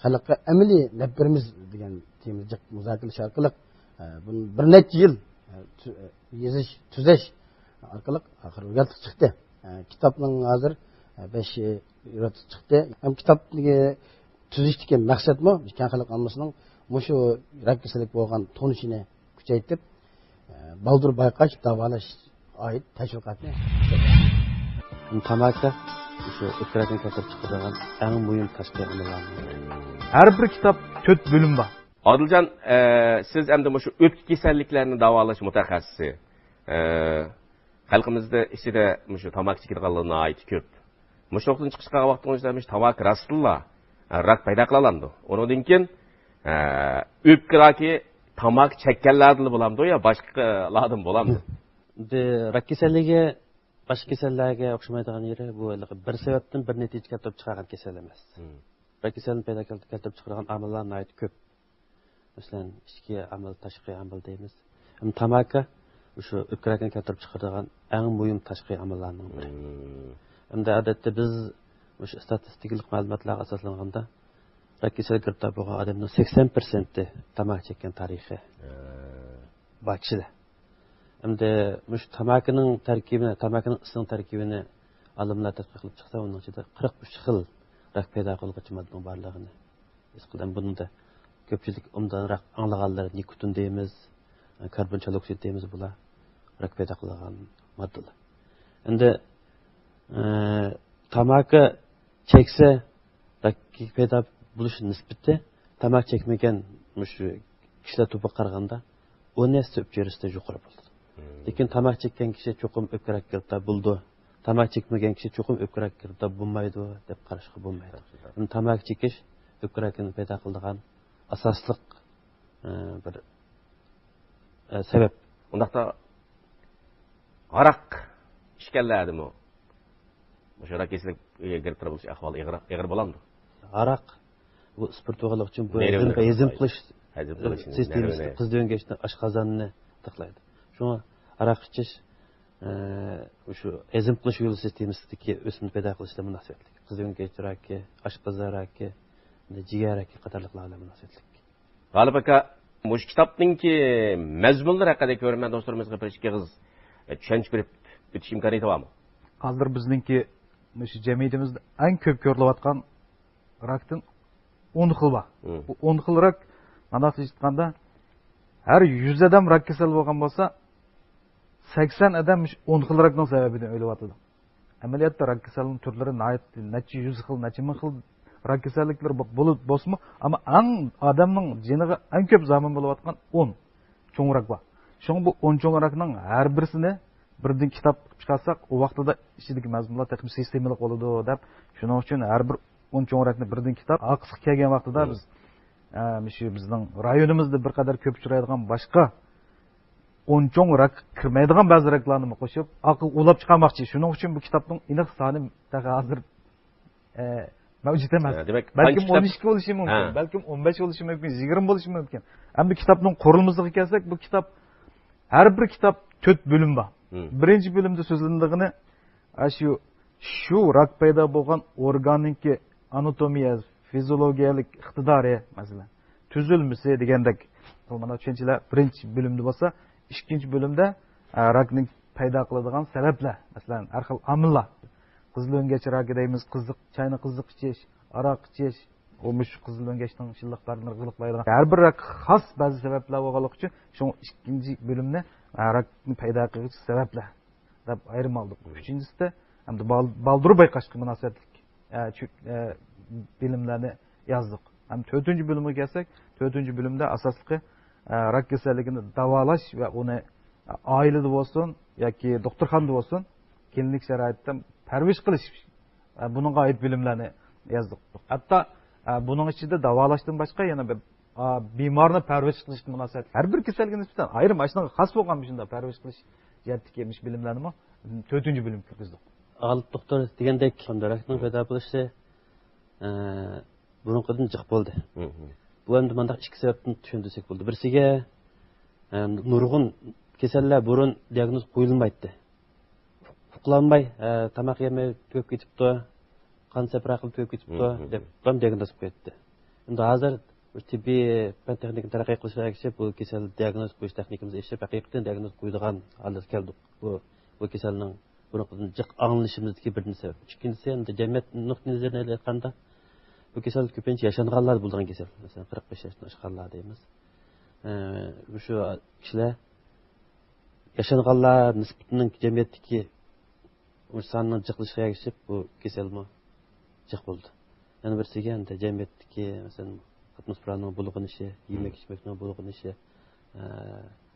خەلققە ئەمەلىي نەپ بېرىمىز دېگەن تېمىدا جىق مۇزاكىرىلىشىش ئارقىلىق، ئە، بۇنى بىر نەچچە يىل، ئە، تۈ-، ئە، يېزىش، تۈزەش ئارقىلىق ئاخىرى يارىتىلىپ چىقتى. ئە، كىتابنىڭ ھازىر، ئە، بەش يارىتىلىپ چىقتى. ھەم كىتابنى تۈزۈشتىكى مەقسەتمۇ كەڭ خەلق ئاممىسىنىڭ مۇشۇ راك كېسەللىك بولغان تونۇشىنى كۈچەيتىپ، ئە، بالدۇر بايقاش، داۋالاش ئائىت تەشۋىقاتنى. تاماكا شۇ ئۆپكە راكىنى كەلتۈرۈپ چىقىرىدىغان ئەڭ مۇھىم تاشقى ئامىللارنىڭ بىرى. ھەر بىر كىتاب تۆت بۆلۈم بار. ئادىلجان، ئە، سىز ئەمدى مۇشۇ ئۆپكە كېسەللىكلەرنى داۋالاش مۇتەخەسسىسى. ئە، خەلقىمىزدە ئىچىدە مۇشۇ تاماكا چېكىدىغانلار ناھايىتى كۆپ. مۇشۇ نۇقتىدىن چىقىش قىلغان ۋاقتىڭىزدا مۇشۇ تاماكا راستتىنلا، ئە، راك پەيدا قىلالامدۇ؟ ئۇنىڭدىن كېيىن، ئە، ئۆپكە راكى تاماكا چەككەنلەردىلا بولامدۇ يا باشقىلاردىن بولامدۇ؟ ئەمدى راك كېسەللىكى باشقا كېسەللەرگە ئوخشىمايدىغان يېرى، بۇ ھېلىقى بىر سەۋەبتىن بىر نەتىجە كەلتۈرۈپ چىقارغان كېسەل ئەمەس. مم. راك كېسەلنى پەيدا كەلتۈرۈپ چىقارغان ئامىللار ناھايىتى كۆپ. مەسىلەن، ئىچكى ئامىل، تاشقى ئامىل دەيمىز. ھەم تاماكا شۇ ئۆپكە راكىنى كەلتۈرۈپ چىقىرىدىغان ئەڭ مۇھىم تاشقى ئامىللارنىڭ بىرى. مم. ھەمدە ئادەتتە بىز مۇشۇ ئىستاتىستىكىلىق مەلۇماتلارغا ئاساسلانغاندا، راك كېسەلگە گىرىپتار بولغان ئادەمنىڭ سەكسەن پىرسەنتى تاماكا چەككەن تارىخى ھە. بار كىشىلەر. ئەمدى مۇشۇ تاماكىنىڭ تەركىبىنى، تاماكىنىڭ ئىسىنىڭ تەركىبىنى ئالىملار تەتقىق قىلىپ چىقسا، ئۇنىڭ ئىچىدە قىرىق ئۈچ خىل راك پەيدا قىلغۇچى ماددىنىڭ بارلىقىنى ھېس قىلدىم. بۇنىڭدا كۆپچىلىك ئوبدانراق ئاڭلىغانلىرى نىكوتىن دەيمىز، كاربون چالوكسىد دەيمىز، بۇلار راك پەيدا قىلىدىغان ماددىلار. ئەمدى، ئە، تاماكا چەكسە راك پەيدا بولۇش نىسبىتى تاماكا چەكمىگەن مۇشۇ كىشىلەر توپىغا قارىغاندا ئون ھەسسە ئۈچ ھەسسە يۇقىرى بولىدۇ. مم. لېكىن تاماكا چەككەن كىشى چوقۇم ئۆپكە راكىغا گىرىپتار بولىدۇ. تاماكا چەكمىگەن كىشى چوقۇم ئۆپكە راكىغا گىرىپتار بولمايدۇ دەپ قاراشقا بولمايدۇ. ياخشى. يەنى تاماكا چېكىش ئۆپكە راكىنى پەيدا قىلىدىغان ئاساسلىق، ئە، بىر، ئە، سەۋەب. ئۇنداقتا ھاراق ئىچكەنلەردىمۇ مۇشۇ راك كېسىلىگە گىرىپتار بولۇش ئەھۋالى ئېغىر، ئېغىر بولامدۇ؟ ھاراق بۇ ئىسپىرت بولغانلىقى ئۈچۈن بۇ نېرۋىنى ھېزىم، ھېزىم قىلىدۇ. قىلىش، ھېزىم قىلىش، سىستېمىسىنى، نېرۋىنى. قىز دېۋەن گەشنى، ئاشقازاننى تىقلايدۇ. شۇڭا ھاراق ئىچىش، ئە، شۇ ھېزىم قىلىش يولى سىستېمىسىدىكى ئۆسمىنى پەيدا قىلىش بىلەن مۇناسىۋەتلىك. قىز دېۋەن گەش راكى، ئاشقازان راكى، جىگەر راكى قاتارلىقلار بىلەن مۇناسىۋەتلىك. غالىپ ئاكا، مۇشۇ كىتابنىڭكى مەزمۇنلىرى ھەققىدە كۆرۈرمەن دوستلىرىمىزغا بىر ئىككى ئېغىز، ئە، چۈشەنچە بېرىپ ئۆتۈش ئىمكانىيىتى بارمۇ؟ ھازىر بىزنىڭكى مۇشۇ جەمئىيىتىمىزدە ئەڭ كۆپ كۆرۈلۈۋاتقان راكتىن ئون خىل بار. مم. بۇ ئون خىل راك، مانا ئېيتقاندا، ھەر يۈز ئادەم راك كېسەل بولغان بولسا، سەكسەن ئادەم مۇشۇ ئون خىل راكنىڭ سەۋەبىدىن ئۆلۈۋاتىدۇ. ئەمەلىيەتتە راك كېسەلنىڭ تۈرلىرى ناھايىتى نەچچە يۈز خىل، نەچچە مىڭ خىل راك كېسەللىكلىرى بو-، بولۇپ، بولسىمۇ، ئەمما ئەڭ ئادەمنىڭ جېنىغا ئەڭ كۆپ زامىن بولۇۋاتقان ئون. چوڭ راك بار. شۇڭا بۇ ئون چوڭ راكنىڭ ھەر بىرسىنى بىردىن كىتاب قىلىپ چىقارساق، ئۇ ۋاقتىدا ئىچىدىكى مەزمۇنلار تېخىمۇ سىستېمىلىق بولىدۇ دەپ، شۇنىڭ ئۈچۈن ھەر بىر ئون چوڭ راكنى بىردىن كىتاب، ئارقىسىغا كەلگەن ۋاقتىدا بىز، ئە، مۇشۇ بىزنىڭ رايونىمىزدا بىر قەدەر كۆپ ئۇچرايدىغان باشقا ئون چوڭ راك كىرمەيدىغان بەزى راكلارنىمۇ قوشۇپ، ئاقىل ئۇلاپ چىقارماقچى. شۇنىڭ ئۈچۈن بۇ كىتابنىڭ ئېنىق سانى تېخى ھازىر، ئە، مەۋجۇت ئەمەس. ھە، دېمەك، بەلكىم قانچە كىتاب؟ ئون ئىككى بولۇشى مۇمكىن، ھە. بەلكىم ئون بەش بولۇشى مۇمكىن، يىگىرمە بولۇشى مۇمكىن. ئەمدى كىتابنىڭ قۇرۇلمىسىغا كەلسەك، بۇ كىتاب، ھەر بىر كىتاب تۆت بۆلۈم بار. بىرىنچى بۆلۈمدە سۆزلىنىدىغىنى، ئاشۇ، شۇ راك پەيدا بولغان ئورگاننىڭكى ئاناتومىيە، فىزىئولوگىيەلىك ئىقتىدارى، مەسىلەن، تۈزۈلمىسى دېگەندەك، مانا چۈشەنچىلەر بىرىنچى بۆلۈمدە بولسا، ئىككىنچى بۆلۈمدە، ئە، راكنى پەيدا قىلىدىغان سەۋەبلەر، مەسىلەن، ھەر خىل ئامىللار، قىزىل ئۆڭگەچ راكى دەيمىز، قىزىق، چاينى قىزىق ئىچىش، ھاراق ئىچىش، ئۇ مۇشۇ قىزىل ئۆڭگەچنىڭ شىللىقلارنى غىلىقلايدىغان، ھەر بىر راك خاس بەزى سەۋەبلەر بولغانلىقى ئۈچۈن، شۇڭا ئىككىنچى بۆلۈمنى، ئە، راكنى پەيدا قىلغۇچى سەۋەبلەر دەپ ئايرىم ئالدۇق. ئۈچىنچىسىدە، ئەمدى بال-، بالدۇر بايقاشقا مۇناسىۋەتلىك، ئە، چۈ-، ئە، بىلىملەرنى يازدۇق. ھەم تۆتىنچى بۆلۈمگە كەلسەك، تۆتىنچى بۆلۈمدە ئاساسلىقى، ئە، راك كېسەللىكىنى داۋالاش ۋە ئۇنى، ئە، ئائىلىدە بولسۇن ياكى دوختۇرخانىدا بولسۇن، كلىنىك شارائىتتا پەرۋىش قىلىش، ئە، بۇنىڭغا ئائىت بىلىملەرنى يازدۇق. ھەتتا، ئە، بۇنىڭ ئىچىدە داۋالاشتىن باشقا يەنە بىر، ئە، بىمارنى پەرۋىش قىلىشقا مۇناسىۋەتلىك ھەر بىر كېسەلگە نىسبەتەن ئايرىم، ئاشۇنىڭغا خاس بولغان مۇشۇنداق پەرۋىش قىلىش جەھەتتىكى مۇشۇ بىلىملەرنىمۇ تۆتىنچى بۆلۈمگە كىرگۈزدۇق. غالىپ دوختۇر دېگەندەك، راكنىڭ پەيدا بولۇشى، ئە، بۇرۇنقىدىن جىق بولدى. بۇ ئەمدى مۇنداق ئىككى سەۋەبتىن چۈشەندۈرسەك بولىدۇ. بىرسىگە، ئە، نۇرغۇن كېسەللەر بۇرۇن دىياگنوز قويۇلمايتتى. ئۇخلانماي، ئە، تاماق يېمەي تۈگەپ كېتىپتۇ، قان سەپرا قىلىپ تۈگەپ كېتىپتۇ، دەپ دىياگنوز قوياتتى. ئەمدى ھازىر تېببىي پەن تېخنىكىنىڭ تەرەققىي قىلىشىغا ئەگىشىپ، بۇ كېسەل دىياگنوز قويۇش تېخنىكىمىز ئېشىپ، ھەقىقەتەن دىياگنوز قويىدىغان ھالەتكە كەلدۇق. بۇ، بۇ كېسەلنىڭ بۇرۇنقىدىن جىق ئاڭلىنىشىمىزدىكى بىرىنچى سەۋەب. ئىككىنچىسى، ئەمدى جەمئىيەت نۇقتىئى نەزىرىدىن ئېيتقاندا، بۇ كېسەل كۆپىنچە ياشانغانلاردا بولىدىغان كېسەل. مەسىلەن، قىرىق بەش ياشتىن ئاشقانلار دەيمىز. ئە، مۇشۇ كىشىلەر ياشانغانلار نىسبىتىنىڭ جەمئىيەتتىكى ئۇ ساننىڭ جىقلىشىشىغا ئەگىشىپ بۇ كېسەلمۇ جىق بولىدۇ. يەنە بىرسىگە، ئەمدى جەمئىيەتتىكى، مەسىلەن، ئاتموسفېرانىڭ بۇلغىنىشى، يېمەك ئىچمەكنىڭ بۇلغىنىشى، ئە،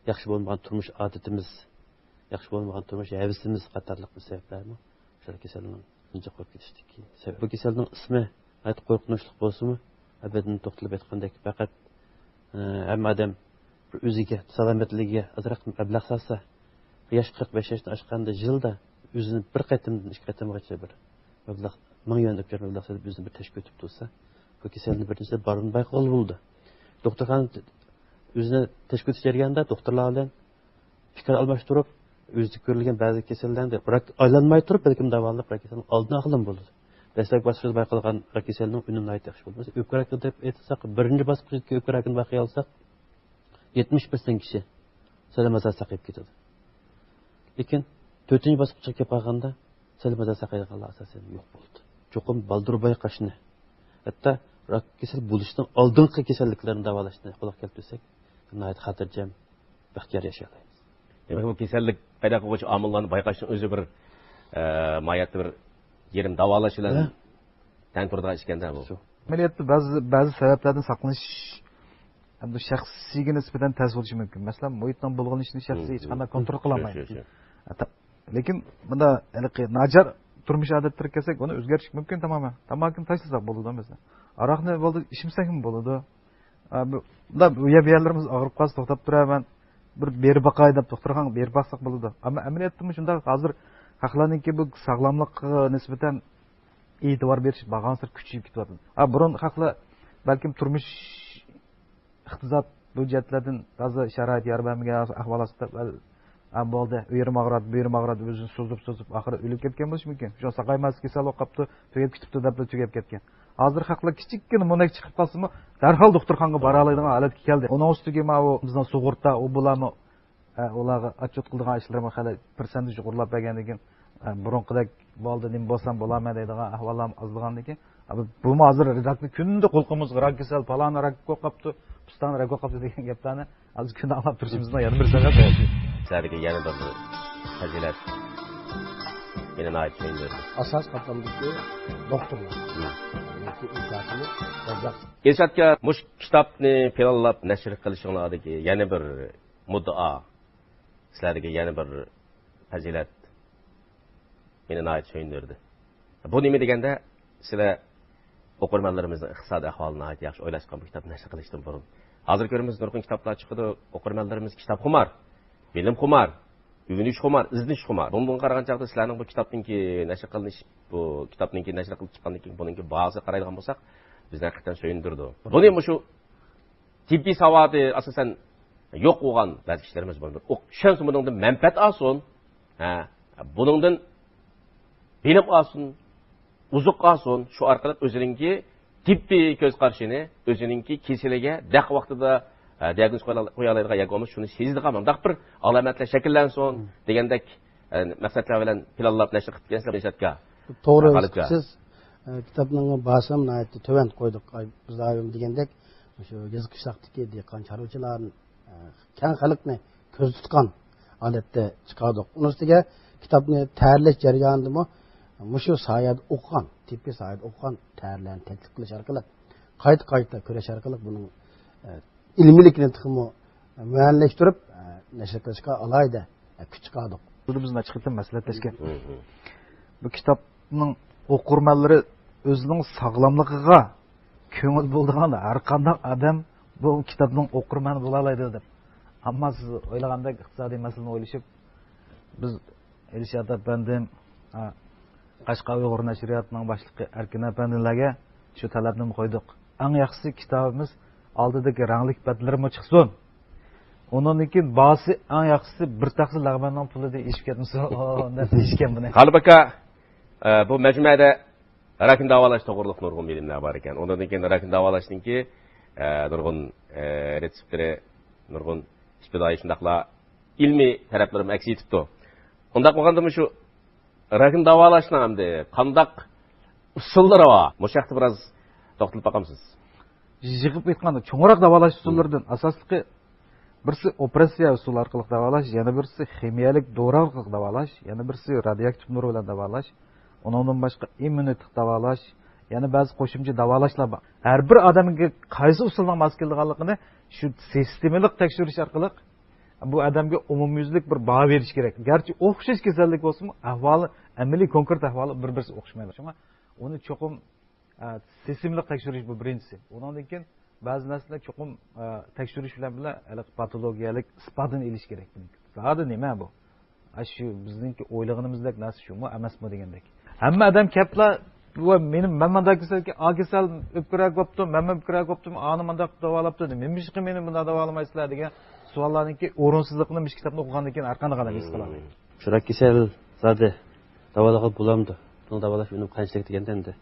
ياخشى بولمىغان تۇرمۇش ئادىتىمىز، ياخشى بولمىغان تۇرمۇش ھەۋىسىمىز قاتارلىق بۇ سەۋەبلەرمۇ شۇ كېسەلنىڭ جىق بولۇپ كېتىشتىكى سەۋەب. بۇ كېسەلنىڭ ئىسمى ناھايىتى قورقۇنچلۇق بولسىمۇ، ئەبەدىن توختىلىپ ئېيتقاندەك، پەقەت، ئە، ھەممە ئادەم بىر ئۆزىگە، سالامەتلىكىگە ئازراق مەبلەغ سالسا، ياش قىرىق بەش ياشتىن ئاشقاندا يىلدا ئۆزىنى بىر قېتىمدىن ئىككى قېتىمغىچە بىر مەبلەغ، مىڭ يۈەن ئۆپكە مەبلەغ سېلىپ ئۆزىنى بىر تەشكىل ئېتىپ تۇرسا، بۇ كېسەلنى بىرىنچىدىن بارىدىن بايقىغىلى بولىدۇ. دوختۇرخانا ئۆزىنى تەشكىل ئېتىش جەريانىدا دوختۇرلار بىلەن پىكىر ئالماشتۇرۇپ، ئۆزىدە كۆرۈلگەن بەزى كېسەللەرنى راك ئايلانماي تۇرۇپ، بەلكىم داۋالىنىپ، راك كېسىلىنىڭ ئالدىنى ئالغىلىمۇ بولىدۇ. دەسلەپكى باسقۇچتا بايقالغان راك كېسەلنىڭ ئۈنۈمى ناھايىتى ياخشى بولىدۇ. مەسىلەن، ئۆپكە راكى دەپ ئېيتساق، بىرىنچى باسقۇچتىكى ئۆپكە راكىنى بايقىيالىساق، يەتمىش پىرسەنت كىشى سەلىم ئازا ساقىيىپ كېتىدۇ. لېكىن تۆتىنچى باسقۇچقا كېلىپ قالغاندا، سەلىم ئازا ساقىيدىغانلار ئاساسەن يوق بولىدۇ. چوقۇم بالدۇر بايقاشنى، ھەتتا راك كېسەل بولۇشنىڭ ئالدىنقى كېسەللىكلىرىنى داۋالاشنى قولغا كەلتۈرسەك، ناھايىتى خاتىرجەم، بەختىيار ياشىيالايمىز. دېمەك، بۇ كېسەللىك پەيدا قىلغۇچى ئامىللارنى بايقاشنىڭ ئۆزى بىر، ئە، ماھىيەتتە بىر يېرىم داۋالاش بىلەن تەڭ تۇرىدىغان ئىش ئىكەن-دە بۇ. شۇ. ئەمەلىيەتتە بەزى، بەزى سەۋەبلەردىن ساقلىنىش ئەمدى شەخسىيگە نىسبەتەن تەس بولۇشى مۇمكىن. مەسىلەن، مۇھىتنىڭ بۇلغىنىشىنى شەخسىي ھېچقانداق كونترول قىلالمايدۇ. شۇ، شۇ. ئە، تا-، لېكىن بۇندا ھېلىقى ناچار تۇرمۇش ئادەتلىرىگە كەلسەك، ئۇنى ئۆزگەرتىش مۇمكىن تامامەن. تاماكىنى تاشلىساق بولىدۇ مەسىلەن. ئاراقنى بولدى ئىچمىسەكمۇ بولىدۇ. ئە، بۇ، بۇندا بۇ يەر، بۇ يەرلىرىمىز ئاغرىپ قالسا توختاپ تۇرىمەن. بىر بېرىپ باقاي دەپ دوختۇرخانىغا بېرىپ باقساق بولىدۇ. ئەمما ئەمەلىيەتتىمۇ شۇنداق، ھازىر خەقلەرنىڭكى بۇ ساغلاملىققا نىسبەتەن ئېتىبار بېرىش بارغانسېرى كۈچىيىپ كېتىۋاتىدۇ. ھە، بۇرۇن خەقلەر بەلكىم تۇرمۇش، ئىقتىساد بۇ جەھەتلەردىن تازا شارائىت يار بەرمىگەن ئەھۋال ئاستىدا، ۋەل، ھە، بولدى، ئۇ يېرىم ئاغرىدى، بۇ يېرىم ئاغرىدى، ئۆزىنى سوزۇپ، سوزۇپ، ئاخىرى ئۆلۈپ كەتكەن بولۇشى مۇمكىن. شۇ ساقايماس كېسەل بولۇپ قاپتۇ، تۈگەپ كېتىپتۇ دەپلا تۈگەپ كەتكەن. ھازىر خەقلەر كىچىككىنە مونەك چىقىپ قالسىمۇ، دەرھال دوختۇرخانىغا بارالايدىغان ھالەتكە كەلدى. ئۇنىڭ ئۈستىگە ماۋۇ بىزنىڭ سۇغۇرتا، ئۇ بۇلارمۇ ئە، ئۇلارغا ئاتچوت قىلىدىغان ئىشلىرىمۇ خېلى پىرسەنت يۇقىرىلاپ بەرگەندىن كېيىن، ئە، بۇرۇنقىدەك بولدى، نېمە بولسام بولامەن دەيدىغان ئەھۋاللارمۇ ئازلىغاندىن كېيىن، ئە، بۇ، بۇمۇ ھازىر راكنى كۈندە قۇلىقىمىزغا راك كېسەل، پالان راك قوقاپتۇ، پىستان راك قوقاپتۇ دېگەن گەپلەرنى ھازىر كۈندە ئاڭلاپ تۇرۇشىمىزنىڭ يەنە بىر سەۋەبى. سىلەردىكى يەنە بىر پەزىلەت، مېنى ناھايىتى سۆيۈندۈردى. ئاساس قاتلامدىكى دوختۇرلار. مم. ئىنسانىيەتكە مۇشۇ كىتابنى پىلانلاپ نەشر قىلىشىڭلاردىكى يەنە بىر مۇددىئا، سىلەردىكى يەنە بىر پەزىلەت مېنى ناھايىتى سۆيۈندۈردى. بۇ نېمە دېگەندە، سىلەر ئوقۇرمەنلىرىمىزنىڭ ئىقتىسادىي ئەھۋالىنى ناھايىتى ياخشى ئويلاشقان بۇ كىتابنى نەشر قىلىشتىن بۇرۇن. ھازىر كۆرىمىز، نۇرغۇن كىتابلار چىقىدۇ، ئوقۇرمەنلىرىمىز كىتابخۇمار، بىلىمخۇمار، ئۆگىنىشخۇمار، ئىزدىنىشخۇمار. بۇنىڭغا قارىغان چاغدا سىلەرنىڭ بۇ كىتابنىڭكى نەشر قىلىنىش، بۇ كىتابنىڭكى نەشر قىلىپ چىققاندىن كېيىن بۇنىڭكى باھاسىغا قارايدىغان بولساق، بىزنى ھەقىقەتەن سۆيۈندۈرىدۇ. بۇنى مۇشۇ تېببىي ساۋاتى ئاساسەن يوق بولغان بەزى كىشىلىرىمىز بۇنى بىر ئوقۇپ چۈشەنسۇن، بۇنىڭدىن مەنپەئەت ئالسۇن، ھە، بۇنىڭدىن بىلىم ئالسۇن، ئوزۇق ئالسۇن، شۇ ئارقىلىق ئۆزىنىڭكى تېببىي كۆز قارىشىنى، ئۆزىنىڭكى كېسىلىگە دەق ۋاقتىدا، ھە، دىئاگنوز قويالا-، قويالايدىغان ياكى بولمىسا شۇنى سېزىدىغان مۇنداق بىر ئالامەتلەر شەكىللەنسۇن دېگەندەك، ھە، مەقسەتلەر بىلەن پىلانلاپ نەشر قىلىپ كەلسىلەر ئىشلەتكە. توغرا ھېس قىلىسىز. ئە، كىتابنىڭ باھاسىنى ناھايىتى تۆۋەن قويدۇق. ئاي، بىز دائىم دېگەندەك، شۇ يېزا قىشلاقتىكى دېھقان چارۋىچىلار، ئە، كەڭ خەلقنى كۆزدە تۇتقان ھالەتتە چىقاردۇق. ئۇنىڭ ئۈستىگە كىتابنى تەييارلاش جەريانىدىمۇ مۇشۇ ساھەدە ئوقۇغان، تېببىي ساھەدە ئوقۇغان تەييارلارنى تەكلىپ قىلىش ئارقىلىق، قايتا-قايتا كۆرۈش ئارقىلىق بۇنىڭ، ئە، ئىلمىيلىكىنى تېخىمۇ مۇئەييەنلەشتۈرۈپ، ئە، نەشر قىلىشقا ئالاھىدە، ئە، كۈچ چىقاردۇق. بىز نەچچە قېتىم مەسلىھەتلەشكەن. بۇ كىتابنىڭ ئوقۇرمەنلىرى ئۆزىنىڭ ساغلاملىقىغا كۆڭۈل بۆلىدىغان ھەر قانداق ئادەم بۇ كىتابنىڭ ئوقۇرمەنى بولالايدۇ دەپ. ئەمما سىز ئويلىغاندەك ئىقتىسادىي مەسىلىنى ئويلىشىپ، بىز ئېلشات ئەپەندىم، ھە، قەشقەر ئۇيغۇر نەشرىياتىنىڭ باشلىقى ئەركىن ئەپەندىلەرگە شۇ تەلەپنىمۇ قويدۇق. ئەڭ ياخشىسى كىتابىمىز ئالدىدىكى رەڭلىك بەتلىرىمۇ چىقسۇن. ئۇنىڭدىن كېيىن باھاسى ئەڭ ياخشىسى بىر تەخسە لەغمەندىڭ پۇلىدىن ئېشىپ كەتمىسۇن دەپ دېيىشكەن بۇنى. غالىپ ئاكا، ئە، بۇ مەجمۇئەدە راكنى داۋالاش توغرۇلۇق نۇرغۇن بىلىملەر بار ئىكەن. ئۇنىڭدىن كېيىن راكنى داۋالاشنىڭكى، ئە، نۇرغۇن، ئە، رېتسېپلىرى، نۇرغۇن ئىپتىدائىي شۇنداقلا ئىلمىي تەرەپلىرىمۇ ئەكس ئېتىپتۇ. ئۇنداق بولغاندا مۇشۇ راكنى داۋالاشنىڭ ئەمدى قانداق ئۇسۇللىرى بار؟ مۇشۇ ھەقتە بىراز توختىلىپ باقامسىز؟ يىغىپ ئېيتقاندا، چوڭراق داۋالاش ئۇسۇللىرىدىن ئاساسلىقى بىرسى ئوپېراتسىيە ئۇسۇلى ئارقىلىق داۋالاش، يەنە بىرسى خىمىيەلىك دورا ئارقىلىق داۋالاش، يەنە بىرسى رادىيوئاكتىپ نۇر بىلەن داۋالاش، ئۇنىڭدىن باشقا ئىممۇنىتېت داۋالاش، يەنە بەزى قوشۇمچە داۋالاشلار بار. ھەر بىر ئادەمگە قايسى ئۇسۇلنىڭ ماس كېلىدىغانلىقىنى شۇ سىستېمىلىق تەكشۈرۈش ئارقىلىق بۇ ئادەمگە ئومۇميۈزلۈك بىر باھا بېرىش كېرەك. گەرچە ئوخشاش كېسەللىك بولسىمۇ، ئەھۋالى، ئەمەلىي كونكرېت ئەھۋالى بىر-بىرسى ئوخشىمايدۇ. شۇڭا ئۇنى چوقۇم، ئە، سىستېمىلىق تەكشۈرۈش بۇ بىرىنچىسى. ئۇنىڭدىن كېيىن بەزى نەرسىلەر چوقۇم، ئە، تەكشۈرۈش بىلەن بىللە ھېلىقى پاتولوگىيەلىك ئىسپاتىنى ئېلىش كېرەك. زادى نېمە بۇ؟ ئا، شۇ بىزنىڭكى ئويلىغىنىمىزدەك نەرسە شۇمۇ ئەمەسمۇ دېگەندەك. ھەممە ئادەم كەپلا، ۋە مېنى، مەن مانداق كېسەلگە، ئا كېسەل ئۆپكىرەك بوپتۇ، مەنمۇ ئۆپكىرەك بوپتۇم، ئانى مانداق داۋالاپتۇ، نېمىشقا مېنى مۇنداق داۋالىمايسىلەر دېگەن سوئاللارنىڭكى ئورۇنسىزلىقىنى مۇشۇ كىتابنى ئوقۇغاندىن كېيىن ھەر قانداق ئادەم ھېس قىلالايدۇ. شۇ راك كېسەل زادى داۋالىغىلى بولامدۇ؟ بۇنىڭ داۋالاش ئۈنۈمى قانچىلىك دېگەندە، ئەمدى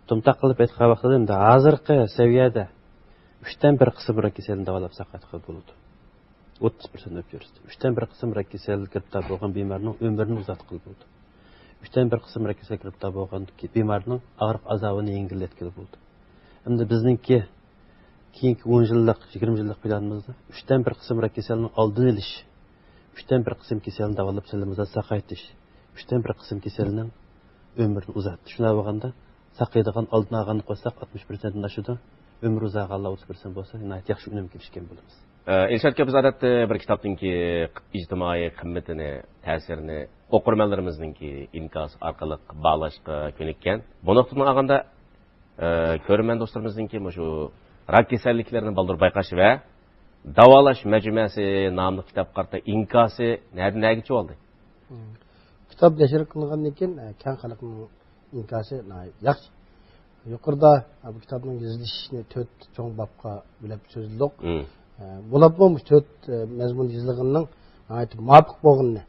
تومتاق قىلىپ ئېيتقان ۋاقتىدا، ئەمدى ھازىرقى سەۋىيەدە ئۈچتىن بىر قىسىم راك كېسەلنى داۋالاپ ساقايتقىلى بولىدۇ. ئوتتۇز پىرسەنت ئۆلۈپ يۈرسە، ئۈچتىن بىر قىسىم راك كېسەلگە گىرىپتار بولغان بىمارنىڭ ئۆمرىنى ئۇزارتقىلى بولىدۇ. ئۈچتىن بىر قىسىم راك كېسەلگە گىرىپتار بولغان بىمارنىڭ ئاغرىق ئازابىنى يەڭگىللەتكىلى بولىدۇ. ئەمدى بىزنىڭكى كېيىنكى ئون يىللىق، يىگىرمە يىللىق پىلانىمىزدا ئۈچتىن بىر قىسىم راك كېسەلنىڭ ئالدىنى ئېلىش، ئۈچتىن بىر قىسىم كېسەلنى داۋالاپ سەلىمىزدە ساقايتىش، ئۈچتىن بىر قىسىم كېسەلنىڭ ئۆمرىنى ئۇزارتىش. شۇنداق بولغاندا ساقىيىدىغان، ئالدىنى ئالغاننى قوشساق ئاتمىش پىرسەنتتىن ئاشىدۇ. ئۆمرى ئۇزارغانلار ئوتتۇز پىرسەنت بولسا، ناھايىتى ياخشى ئۈنۈمگە ئېرىشكەن بولىمىز. ئە، ئىرشاد ئاكا، بىز ئادەتتە بىر كىتابنىڭكى ئىجتىمائىي قىممىتىنى، تەسىرىنى ئوقۇرمەنلىرىمىزنىڭكى ئىنكاسى ئارقىلىق باھالاشقا كۆنۈككەن. بۇ نۇقتىدىن ئالغاندا، ئە، كۆرۈرمەن دوستلىرىمىزنىڭكى مۇشۇ راك كېسەللىكلىرىنى بالدۇر بايقاش ۋە داۋالاش مەجمۇئەسى ناملىق كىتابقا قارىتا ئىنكاسى نەدىن نەگىچە بولدى؟ مم. كىتاب نەشر قىلىنغاندىن كېيىن، ئە، كەڭ خەلقنىڭ ئىنكاسى ناھايىتى ياخشى. يۇقىرىدا، ئە، بۇ كىتابنىڭ يېزىلىشىنى تۆت چوڭ بابقا بۆلۈپ سۆزلىدۇق. مم. ئە، بولۇپمۇ مۇشۇ تۆت، ئە، مەزمۇن يېزىلغىنىنىڭ ناھايىتى مۇۋاپىق بولغىنىنى،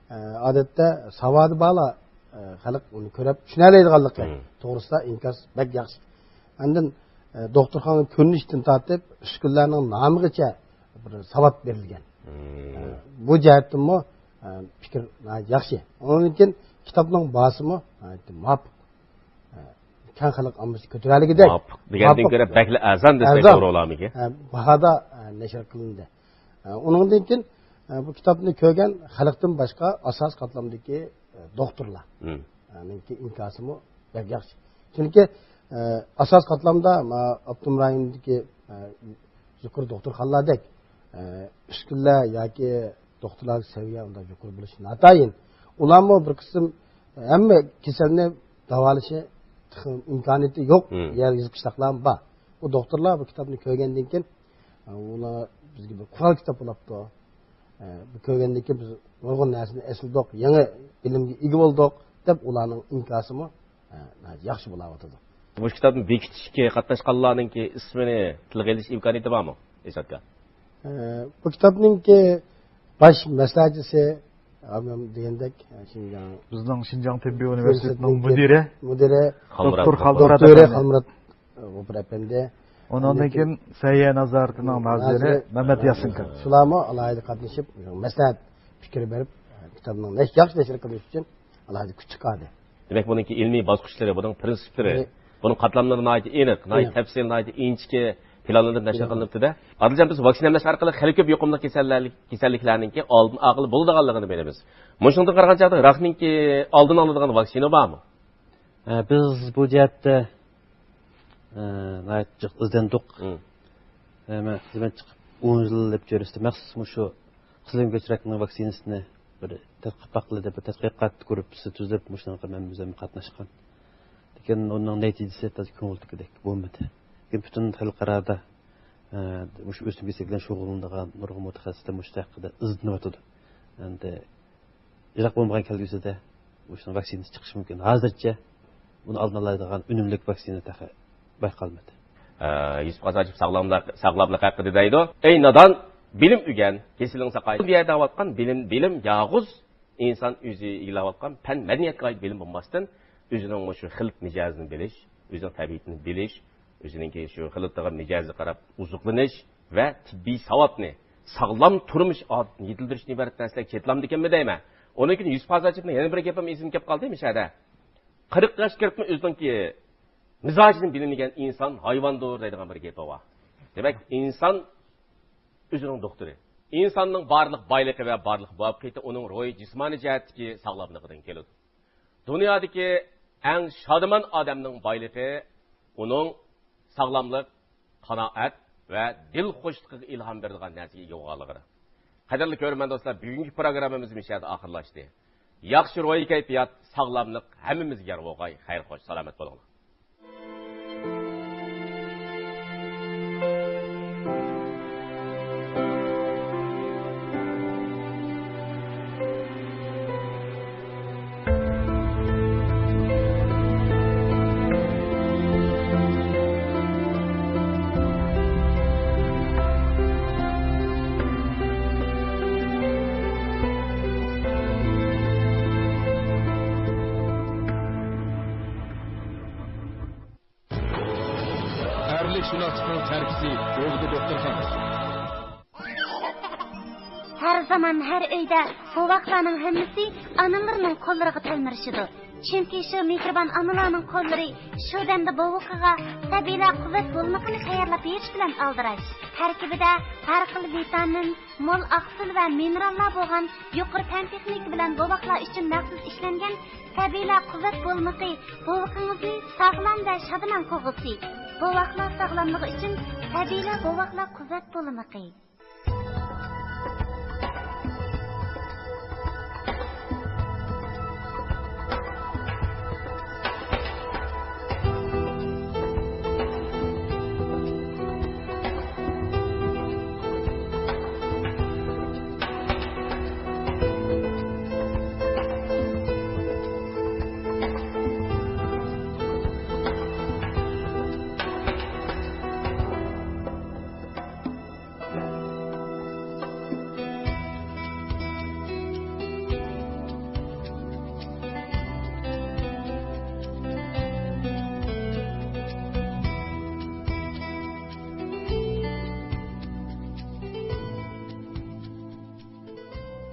ئە، ئادەتتە ساۋادى بارلار، ئە، خەلق ئۇنى كۆرۈپ چۈشىنەلەيدىغانلىقى مم. توغرىسىدا ئىنكاس بەك ياخشى. ئاندىن، ئە، دوختۇرخانا كۆرۈنۈشتىن تارتىپ ئۈسكۈنىلەرنىڭ نامىغىچە بىر ساۋات بېرىلگەن. مم. ئە، بۇ جەھەتتىنمۇ، ئە، پىكىر ناھايىتى ياخشى. ئۇنىڭدىن كېيىن كىتابنىڭ باھاسىمۇ ناھايىتى مۇۋاپىق. ئە، كەڭ خەلق ئاممىسى كۆتۈرەلىگۈدەك. مۇۋاپىق دېگەندىن مۇۋاپىق. كۆرە بەكلا ئەرزان دېسەك ئەرزان. توغرا بولارمىكىن؟ ئە، باھادا، ئە، نەشر قىلىندى. ئە، ئۇنىڭدىن كېيىن، ئە، بۇ كىتابنى كۆرگەن خەلقتىن باشقا ئاساسىي قاتلامدىكى، ئە، دوختۇرلار. مم. ئە، نىڭكى ئىنكاسىمۇ بەك ياخشى. چۈنكى، ئە، ئاساسىي قاتلامدا، ما، ئاپتونوم رايوندىكى، ئە، يۇقىرى دوختۇرخانىلاردەك، ئە، ئۈسكۈنىلەر ياكى دوختۇرلارغا سەۋىيە ئۇنداق يۇقىرى بولۇشى ناتايىن. ئۇلارمۇ بىر قىسىم ھەممە كېسەلنى داۋالىشى تېخى ئىمكانىيىتى يوق. مم. يەر يېزا قىشلاقلارمۇ بار. بۇ دوختۇرلار بۇ كىتابنى كۆرگەندىن كېيىن، ئە، ئۇلار بىزگە بىر قورال كىتاب بولاپتۇ. ئە، بۇ كۆرگەندىن كېيىن بىز نۇرغۇن نەرسىنى ئەسلىدۇق، يېڭى بىلىمگە ئىگە بولدۇق، دەپ ئۇلارنىڭ ئىنكاسىمۇ، ئە، ياخشى بولاۋاتىدۇ. مۇشۇ كىتابنى بېكىتىشكە قاتناشقانلارنىڭكى ئىسمىنى تىلغا ئېلىش ئىمكانىيىتى بارمۇ، ئىلشاتكا؟ ئە، بۇ كىتابنىڭكى باش مەسلىھەتچىسى، ئابلام دېگەندەك، شىنجاڭ بىزنىڭ شىنجاڭ تېببىي ئۇنىۋېرسىتېتىنىڭ مۇدىرى، مۇدىرى خالمۇرات دوختۇر خالمۇرات دوختۇرى ئەپەندى. خالمۇرات غوپۇر ئەپەندى. ئۇنىڭدىن كېيىن سەھىيە نازارىتىنىڭ نازىرى نازىرى مەمەت ياسىنكىن. شۇلارمۇ ئالاھىدە قاتنىشىپ، مەسلىھەت پىكىر بېرىپ، كىتابنىڭ نەش-، ياخشى نەشر قىلىش ئۈچۈن ئالاھىدە كۈچ چىقاردى. دېمەك، بۇنىڭكى ئىلمىي باسقۇچلىرى، بۇنىڭ پرىنسىپلىرى، بۇنىڭ قاتلاملىرى ناھايىتى ئېنىق، ناھايىتى تەپسىلىي، ناھايىتى ئىنچىكە پىلانلىنىپ نەشر قىلىنىپتۇ-دە. ئادىلجان، بىز ۋاكسىنا ئەملەش ئارقىلىق خېلى كۆپ يۇقۇملۇق كېسەللەرلىك-، كېسەللىكلەرنىڭكى ئالدىنى ئالغىلى بولىدىغانلىقىنى بىلىمىز. مۇشۇنىڭدىن قارىغان چاغدا راكنىڭكى ئالدىنى ئالىدىغان ۋاكسىنا بارمۇ؟ ئە، بىز بۇ جەھەتتە، ئە، ناھايىتى جىق ئىزدەندۇق. مم. ئە، مەن خىزمەت چىقىپ ئون يىل دەپ جۈرىسىدە مەخسۇس مۇشۇ قىزىل ئۆڭكۈر راكىنىڭ ۋاكسىنىسىنى بىر تەتقىق قىلىپ باققىلى دەپ بىر تەتقىقات گۇرۇپپىسى تۈزۈپ، مۇشۇنىڭغا مەن ئۆزۈم قاتناشقان. لېكىن ئۇنىڭ نەتىجىسى تازا كۆڭۈلدىكىدەك بولمىدى. لېكىن پۈتۈن خەلقئارادا، ئە، مۇشۇ ئۆسۈم كېسەللىكى بىلەن شۇغۇللىنىدىغان نۇرغۇن مۇتەخەسسىسلەر مۇشۇ ھەققىدە ئىزدىنىۋاتىدۇ. ئەمدى يىراق بولمىغان كەلگۈسىدە مۇشۇنىڭ ۋاكسىنىسى چىقىشى مۇمكىن. ھازىرچە بۇنى ئالدىنى ئالالايدىغان ئۈنۈملۈك ۋاكسىنا تېخى بايقالمىدى. ئە، يۈسۈپ قازاچېف ساغلاملىق، ساغلاملىق ھەققىدە دەيدۇ. ئەي نادان، بىلىم ئۆگەن، كېسىلىڭ ساقايسۇن. بۇ يەردە دەۋاتقان بىلىم، بىلىم يالغۇز ئىنسان ئۆزى ئىگىلەۋاتقان پەن، مەدەنىيەتكە ئائىت بىلىم بولماستىن، ئۆزىنىڭ مۇشۇ خىلىت مىجەزىنى بىلىش، ئۆزىنىڭ تەبىئىتىنى بىلىش، ئۆزىنىڭكى شۇ خىلىتىغا، مىجەزىگە قاراپ ئوزۇقلىنىش ۋە تېببىي ساۋاتنى، ساغلام تۇرمۇش ئادىتىنى يېتىلدۈرۈشتىن ئىبارەت نەرسىلەرگە چېتىلامدىكەنمۇ دەيمەن. ئۇنىڭ ئۈچۈن يۈسۈپ قازاچېفنىڭ يەنە بىر گېپىم ئېسىمگە كېلىپ قالدى، مۇشۇ يەردە. قىرىق ياشقا كىرىپمۇ ئۆزىنىڭكى مىزاجىدىن بىلىنمىگەن ئىنسان ھايۋاندۇر دەيدىغان بىر گېپى بار. دېمەك، ئىنسان ئۆزىنىڭ دوختۇرى. ئىنساننىڭ بارلىق بايلىقى ۋە بارلىق مۇۋەپپەقىيىتى ئۇنىڭ روھىي، جىسمانىي جەھەتتىكى ساغلاملىقىدىن كېلىدۇ. دۇنيادىكى ئەڭ شادىمان ئادەمنىڭ بايلىقى ئۇنىڭ ساغلاملىق، قانائەت ۋە دىل خۇشلۇقىغا ئىلھام بېرىدىغان نەرسىگە ئىگە بولغانلىقىدا. قەدىرلىك كۆرۈرمەن دوستلار، بۈگۈنكى پروگراممىمىز مۇشۇ يەردە ئاخىرلاشتى. ياخشى روھىي كەيپىيات ساغلاملىق ھەممىمىزگە يار بولغاي. خەير خوش، سالامەت بولۇڭلار. ئەرلىك شۇناسلىقنىڭ تەركىسى روزى دوختۇرخانىسى. ھەر زامان، ھەر ئۆيدە بوۋاقلارنىڭ ھەممىسى ئانىلىرىنىڭ قوللىرىغا تەلمۈرۈشىدۇ. چۈنكى شۇ مېھرىبان ئانىلارنىڭ قوللىرى شۇ دەمدە بوۋىقىغا سەبىيلەر قۇۋۋەت بولمىقىنى تەييارلاپ بېرىش بىلەن ئالدىراش. تەركىبىدە ھەر خىل ۋىتامىن، مول ئاقسىل ۋە مىنېراللار بولغان يۇقىرى پەن تېخنىكا بىلەن بوۋاقلار ئۈچۈن مەخسۇس ئىشلەنگەن سەبىيلەر قۇۋۋەت بولمىقى بوۋىقىڭىزنى ساغلام ۋە شادىمان قىلغۇسى. بوۋاقلار ساغلاملىقى ئۈچۈن سەبىيلەر بوۋاقلار قۇۋۋەت بولمىقى.